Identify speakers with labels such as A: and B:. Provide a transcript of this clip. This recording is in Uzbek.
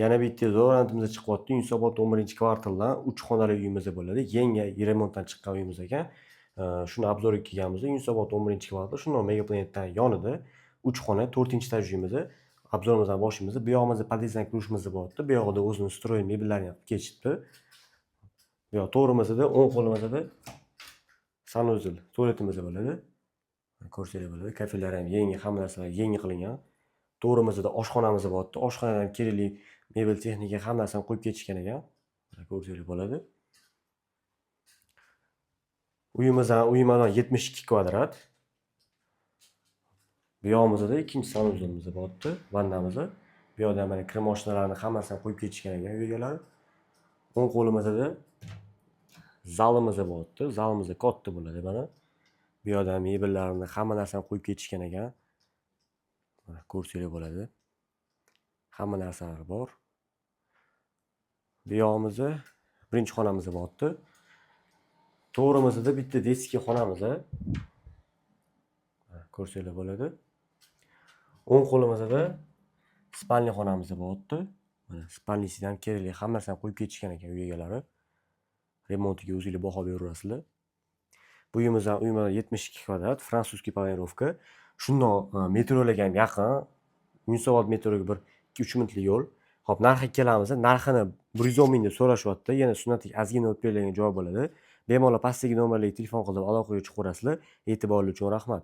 A: Yana bitta zo'r variantimiz chiqyapti. Yunusobod 11-kvartaldan 3 xonali uyimiz bo'ladi. Yangi remontdan chiqqan uyimiz ekan. Shuni обзор ga kelganmiz. Yunusobod 11-kvartal, shundoq Megaplanetdan yonida 3 xona, 4-etaj uyimiz. Обзор imizni boshlaymiz. Bu yog'imizda podyezddan kirishimiz bo'lyapti. Bu yog'ida o'zini строй mebellarini qilib ketishibdi. Bu yoq to'g'rimizda, o'ng qo'limizda санузел, tualetimiz bo'ladi. Ko'rsanglar bo'ladi. Kafelar ham yangi, hamma narsalar yangi qilingan. To'g'rimizda oshxonamiz bo'lyapti. Oshxonada ham kerakli mebel, texnika, hamma narsani qo'yib ketishgan ekan. Mana, ko'rsanglar bo'ladi. Uyimiz ham, uy maydoni 72 kvadrat. Bu yog'imizda ikkinchi санузел imiz bo'lyapti, vannamiz. Bu yoqda mana kir moshinalarni hammasini qo'yib ketishgan ekan uy egalari. O'ng qo'limizda zalimiz bo'lyapti. Zalimiz katta bo'ladi mana. Bu yoqda mebellarni, hamma narsani qo'yib ketishgan ekan. Mana, ko'rsanglar bo'ladi. Hamma narsalar bor. Bu yog'imizda birinchi xonamiz bo'lyapti. To'g'rimizda bitta детский xonamiz. Mana, ko'rsanglar bo'ladi. O'ng qo'limizda спальня xonamiz bo'lyapti. Mana, спальня sida ham kerakli hamma narsani qo'yib ketishgan ekan uy egalari. Remontiga o'zinglar baho beraverasizlar. Bu uyimiz ham, uy 72 kvadrat, французский планировка. Shundoq metrolarga ham yaqin. Yunusobod metroga bir 2-3 minutlik yo'l. Xo'p, narxiga kelamiz. Narxini 110 ming deb so'rashyapti. Yana sunnatlik ozgina o'tib beriladigan joy bo'ladi. Bemalol pastdagi nomerlarga telefon qilib aloqaga chiqaverasizlar. E'tiboringiz uchun rahmat.